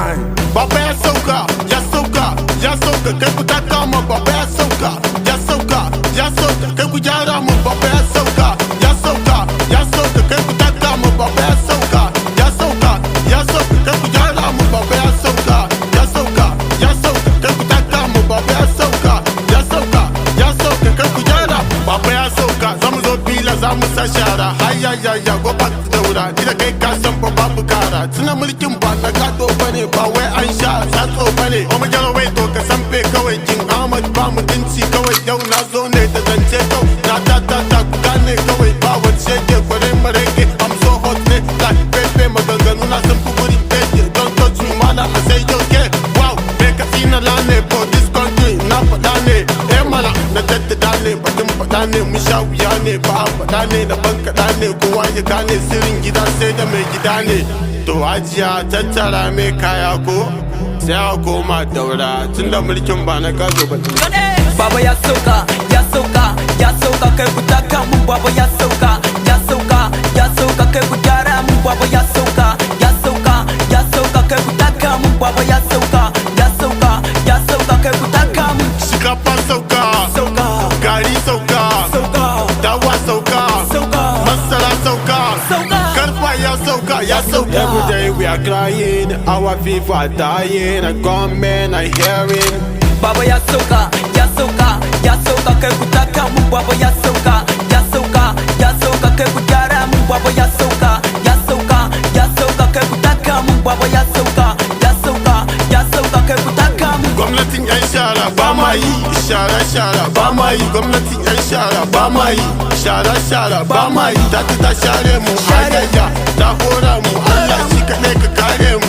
Time. Baba ya sauka, ya sauka, ya sauka, kai ku taka mu. Baba ya sauka, ya sauka, ya sauka, kai ku gyara mu. Baba ya sauka, ya sauka, ya sauka, kai ku taka mu. Baba ya sauka, ya sauka, ya sauka, kai ku gyara mu. Baba ya sauka, ya sauka, ya sauka, kai ku taka mu. Baba ya sauka, ya sauka, ya sauka, kai ku gyara. Baba ya sauka, zamu zo fila, zamu sa shara. Hayayaya, go back to Daura. Ni da kai ka san fa babu kara. Tuna mulkin ba na gado bane, ba wai an sha tsatso bane. O mu gyara wai to ka san fe kawai. King Ahmad ba mutunci kawai. Yau na zo ne da zance kau na ta ta ta, ku gane kawai, ba wani shege kwarai mareke. I'm so hot ne like pepe, maganganu na sun fi guri feke. Don't touch me, mana, I say okay. Wow, me ka tsina ne for this country, na faɗa ne. Eh mana, na jaddada ne, batun faɗa ne, mun sha wuya ne, ba a faɗa ne, na ban kaɗa ne, kowa ya gane sirrin gida sai da mai gida ne. To hajiya, tattara mai kaya ko sai a koma Daura, tunda mulkin ba na gado ba. Baba ya sauka, ya sauka, ya sauka, kai ku taka mu. Baba ya sauka, ya sauka, ya sauka, kai ku gyara mu. Baba ya sauka, ya sauka, ya sauka, kai ku taka mu. Baba ya sauka, ya sauka, ya sauka, kai ku taka mu. Shinkafa sauka. Sauka. Gari sauka. Sauka. Dawa sauka. Sauka. Masara sauka. Sauka. Karfa ya sauka, ya sauka. Every day we are crying, our people are dying, and government are hearing. Baba ya sauka, ya sauka, ya sauka, kai ku taka mu. Baba ya sauka, ya sauka, ya sauka, kai ku gyara mu. Baba ya sauka, ya sauka, ya sauka, kai ku taka mu. Baba ya sauka, ya sauka, ya sauka, kai ku taka mu. Gwamnatin yan shara ba ma yi, shara shara ba ma yi. Gwamnatin yan shara ba ma yi, shara shara ba ma yi. Ta ta share mu, hayayya, ta hora mu. Allah shi kaɗai ka kare mu.